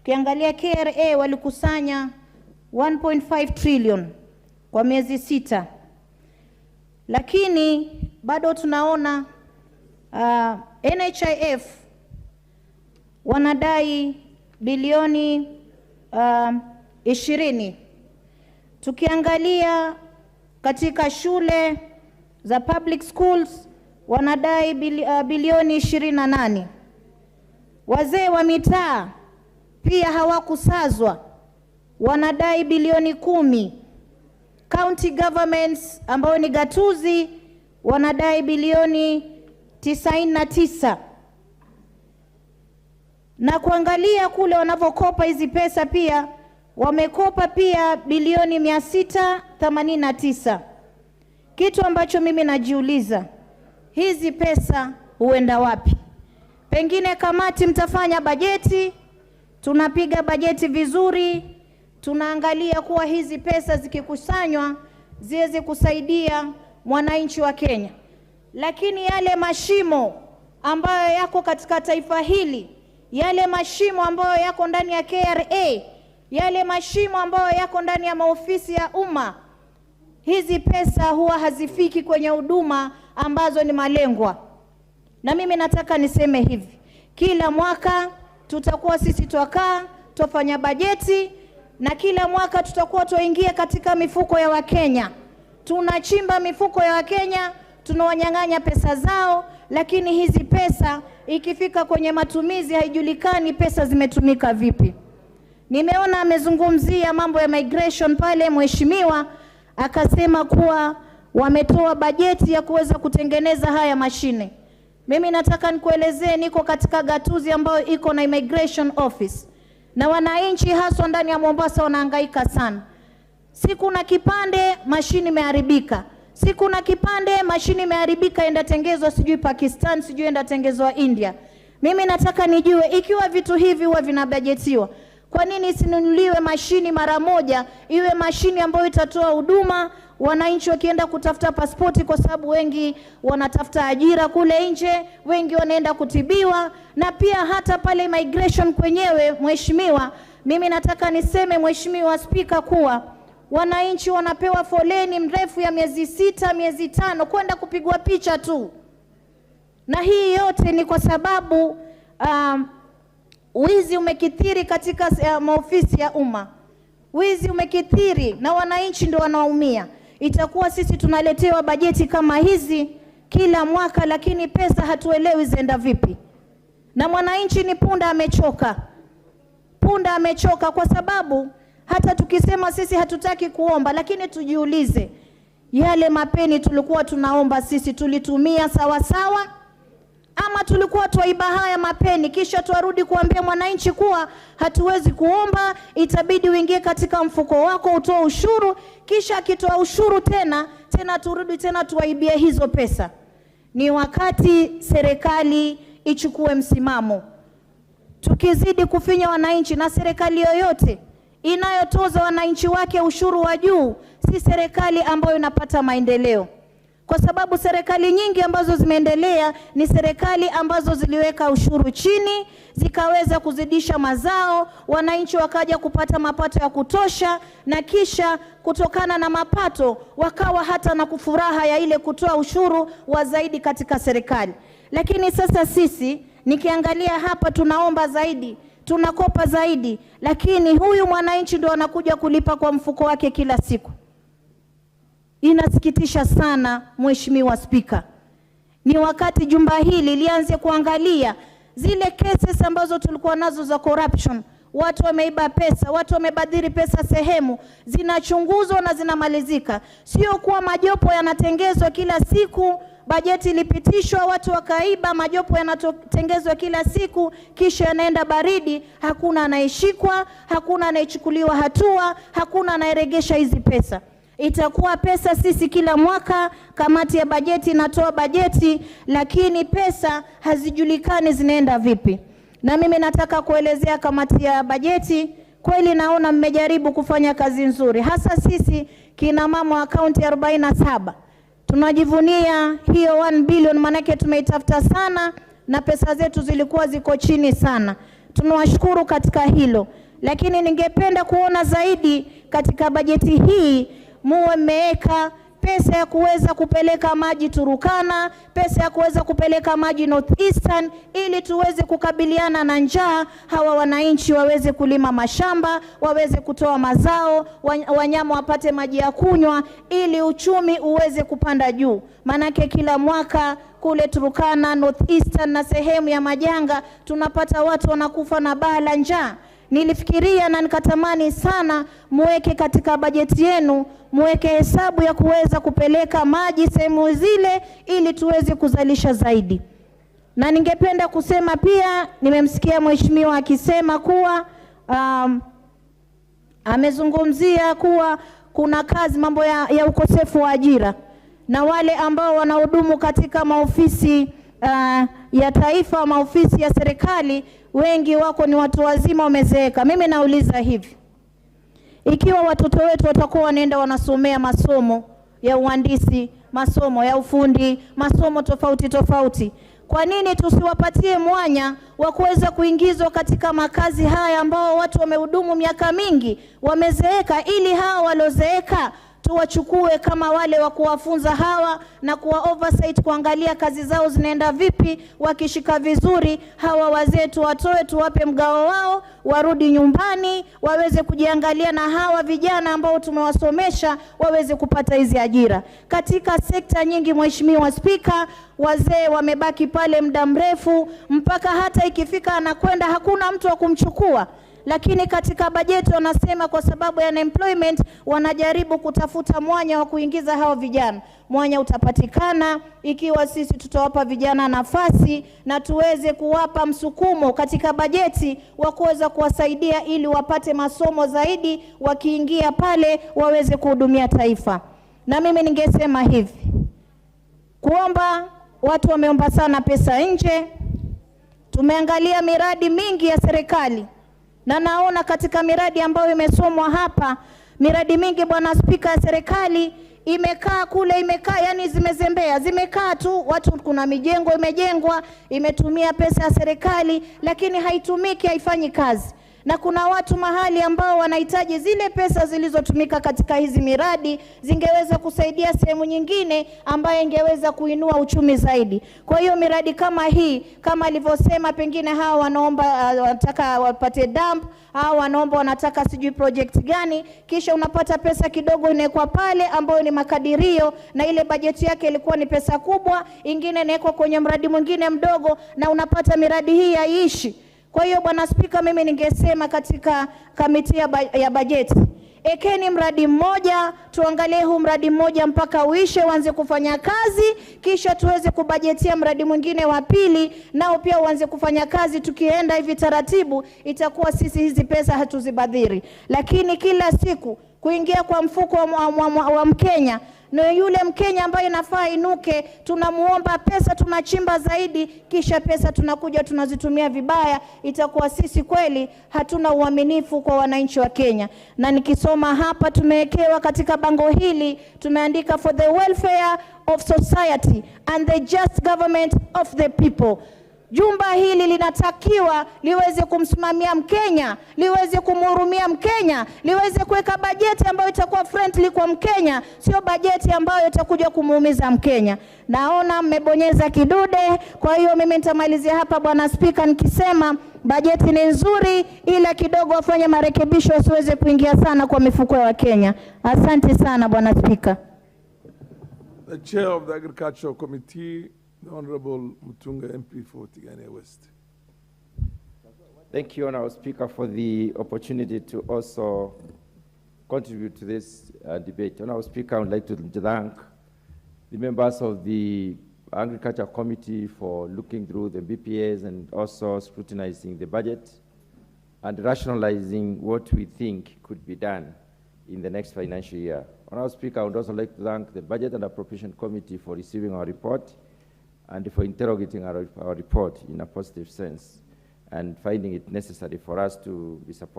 Tukiangalia KRA walikusanya 1.5 trillion kwa miezi 6, lakini bado tunaona NHIF wanadai bilioni 20. Tukiangalia katika shule za public schools wanadai bilioni 28. Wazee wa mitaa pia hawakusazwa, wanadai bilioni 10. County governments ambao ni gatuzi wanadai bilioni 99. Na kuangalia kule wanavyokopa hizi pesa, pia wamekopa pia bilioni 689. Kitu ambacho mimi najiuliza, hizi pesa huenda wapi? Pengine kamati mtafanya bajeti, tunapiga bajeti vizuri, tunaangalia kuwa hizi pesa zikikusanywa ziweze kusaidia mwananchi wa Kenya. Lakini yale mashimo ambayo yako katika taifa hili, yale mashimo ambayo yako ndani ya KRA, yale mashimo ambayo yako ndani ya maofisi ya umma, hizi pesa huwa hazifiki kwenye huduma ambazo ni malengwa. Na mimi nataka niseme hivi, kila mwaka tutakuwa sisi twakaa twafanya bajeti, na kila mwaka tutakuwa twaingia katika mifuko ya Wakenya. Tunachimba mifuko ya Wakenya, tunawanyang'anya pesa zao, lakini hizi pesa ikifika kwenye matumizi haijulikani pesa zimetumika vipi. Nimeona amezungumzia mambo ya migration pale mheshimiwa, akasema kuwa wametoa bajeti ya kuweza kutengeneza haya mashine. Mimi nataka nikuelezee, niko katika gatuzi ambayo iko na immigration office, na wananchi haswa ndani ya Mombasa wanahangaika sana. Siku na kipande mashine imeharibika, siku na kipande mashine imeharibika, enda tengezwa sijui Pakistan, sijui enda tengezwa India. Mimi nataka nijue ikiwa vitu hivi huwa vinabajetiwa, kwa nini isinunuliwe mashini mara moja, iwe mashini ambayo itatoa huduma wananchi wakienda kutafuta pasipoti, kwa sababu wengi wanatafuta ajira kule nje, wengi wanaenda kutibiwa, na pia hata pale migration kwenyewe. Mheshimiwa, mimi nataka niseme Mheshimiwa Spika kuwa wananchi wanapewa foleni mrefu ya miezi 6, miezi 5 kwenda kupigwa picha tu, na hii yote ni kwa sababu wizi umekithiri katika maofisi ya umma. Wizi umekithiri na wananchi ndio wanaumia. Itakuwa sisi tunaletewa bajeti kama hizi kila mwaka, lakini pesa hatuelewi zenda vipi. Na mwananchi ni punda amechoka. Punda amechoka, kwa sababu hata tukisema sisi hatutaki kuomba, lakini tujiulize, yale mapeni tulikuwa tunaomba sisi tulitumia sawa sawa, ama tulikuwa twaiba haya mapeni kisha twarudi kuambia mwananchi kuwa hatuwezi kuomba, itabidi uingie katika mfuko wako utoe ushuru, kisha akitoa ushuru tena tena turudi tena tuwaibie hizo pesa. Ni wakati serikali ichukue msimamo. Tukizidi kufinya wananchi, na serikali yoyote inayotoza wananchi wake ushuru wa juu si serikali ambayo inapata maendeleo. Kwa sababu serikali nyingi ambazo zimeendelea ni serikali ambazo ziliweka ushuru chini, zikaweza kuzidisha mazao, wananchi wakaja kupata mapato ya kutosha, na kisha kutokana na mapato wakawa hata na kufuraha ya ile kutoa ushuru wa zaidi katika serikali. Lakini sasa sisi nikiangalia hapa tunaomba zaidi, tunakopa zaidi, lakini huyu mwananchi ndo anakuja kulipa kwa mfuko wake kila siku. Inasikitisha sana Mheshimiwa Spika. Ni wakati jumba hili lianze kuangalia zile cases ambazo tulikuwa nazo za corruption. Watu wameiba pesa, watu wamebadhiri pesa sehemu, zinachunguzwa na zinamalizika. Sio kuwa majopo yanatengezwa kila siku, bajeti ilipitishwa, watu wakaiba, majopo yanatengezwa kila siku, kisha yanaenda baridi, hakuna anayeshikwa, hakuna anayechukuliwa hatua, hakuna anayeregesha hizi pesa. Itakuwa pesa sisi kila mwaka kamati ya bajeti inatoa bajeti, lakini pesa hazijulikani zinaenda vipi. Na mimi nataka kuelezea kamati ya bajeti, kweli naona mmejaribu kufanya kazi nzuri, hasa sisi kina mama wa kaunti 47 tunajivunia hiyo 1 billion, manake tumeitafuta sana na pesa zetu zilikuwa ziko chini sana. Tunawashukuru katika hilo, lakini ningependa kuona zaidi katika bajeti hii muwe mmeweka pesa ya kuweza kupeleka maji Turkana, pesa ya kuweza kupeleka maji North Eastern, ili tuweze kukabiliana na njaa, hawa wananchi waweze kulima mashamba, waweze kutoa mazao, wanyama wapate maji ya kunywa, ili uchumi uweze kupanda juu. Manake kila mwaka kule Turkana, North Eastern na sehemu ya majanga tunapata watu wanakufa na baa la njaa. Nilifikiria na nikatamani sana muweke katika bajeti yenu, muweke hesabu ya kuweza kupeleka maji sehemu zile ili tuweze kuzalisha zaidi. Na ningependa kusema pia, nimemsikia mheshimiwa akisema kuwa amezungumzia kuwa kuna kazi mambo ya ukosefu wa ajira na wale ambao wanahudumu katika maofisi ya taifa, maofisi ya serikali, wengi wako ni watu wazima wamezeeka. Mimi nauliza hivi, ikiwa watoto wetu watakuwa wanaenda wanasomea masomo ya uhandisi, masomo ya ufundi, masomo tofauti tofauti, kwa nini tusiwapatie mwanya wa kuweza kuingizwa katika makazi haya ambao watu wamehudumu miaka mingi, wamezeeka, ili hawa waliozeeka tuwachukue kama wale wa kuwafunza hawa na kuwa oversight, kuangalia kazi zao zinaenda vipi. Wakishika vizuri hawa wazee tuwatoe, tuwape mgao wao, warudi nyumbani waweze kujiangalia, na hawa vijana ambao tumewasomesha waweze kupata hizi ajira. Katika sekta nyingi, Mheshimiwa Spika, wazee wamebaki pale muda mrefu, mpaka hata ikifika anakwenda hakuna mtu wa kumchukua. Lakini katika bajeti wanasema kwa sababu ya unemployment wanajaribu kutafuta mwanya wa kuingiza hao vijana. Mwanya utapatikana ikiwa sisi tutawapa vijana nafasi na tuweze kuwapa msukumo katika bajeti wa kuweza kuwasaidia ili wapate masomo zaidi, wakiingia pale waweze kuhudumia taifa. Na mimi ningesema hivi, kuomba, watu wameomba sana pesa nje. Tumeangalia miradi mingi ya serikali na naona katika miradi ambayo imesomwa hapa, miradi mingi Bwana Spika ya serikali imekaa kule, imekaa yani zimezembea, zimekaa tu watu. Kuna mijengo imejengwa, imetumia pesa ya serikali, lakini haitumiki, haifanyi kazi. Na kuna watu mahali ambao wanahitaji zile pesa zilizotumika katika hizi miradi zingeweza kusaidia sehemu nyingine ambayo ingeweza kuinua uchumi zaidi. Kwa hiyo miradi kama hii, kama alivyosema, pengine hawa wanaomba wanataka wapate dump, hawa wanaomba wanataka sijui project gani, kisha unapata pesa kidogo inawekwa pale ambayo ni makadirio, na ile bajeti yake ilikuwa ni pesa kubwa, ingine inawekwa kwenye mradi mwingine mdogo, na unapata miradi hii haiishi. Kwa hiyo Bwana Spika, mimi ningesema katika kamiti ya bajeti, ekeni mradi mmoja, tuangalie huu mradi mmoja mpaka uishe, uanze kufanya kazi, kisha tuweze kubajetia mradi mwingine wa pili, nao pia uanze kufanya kazi. Tukienda hivi taratibu, itakuwa sisi hizi pesa hatuzibadhiri. Lakini kila siku kuingia kwa mfuko wa Mkenya, na yule Mkenya ambaye inafaa inuke, tunamuomba pesa, tunachimba zaidi, kisha pesa tunakuja tunazitumia vibaya, itakuwa sisi kweli hatuna uaminifu kwa wananchi wa Kenya. Na nikisoma hapa, tumewekewa katika bango hili, tumeandika for the welfare of society and the just government of the people. Jumba hili linatakiwa liweze kumsimamia Mkenya, liweze kumhurumia Mkenya, liweze kuweka bajeti ambayo itakuwa friendly kwa Mkenya, sio bajeti ambayo itakuja kumuumiza Mkenya. Naona mmebonyeza kidude, kwa hiyo mimi nitamalizia hapa Bwana Spika nikisema bajeti ni nzuri, ila kidogo wafanye marekebisho wasiweze kuingia sana kwa mifuko ya Wakenya. Asante sana Bwana Spika. The Chair of the Agricultural Committee, the Honorable Mutunga, MP for Tigania West. Thank you, Honorable Speaker, for the opportunity to also contribute to this debate. Honorable Speaker, I would like to thank the members of the Agriculture Committee for looking through the BPAs and also scrutinizing the budget and rationalizing what we think could be done in the next financial year. Honorable Speaker, I would also like to thank the Budget and Appropriation Committee for receiving our report and for interrogating our report in a positive sense and finding it necessary for us to be supported.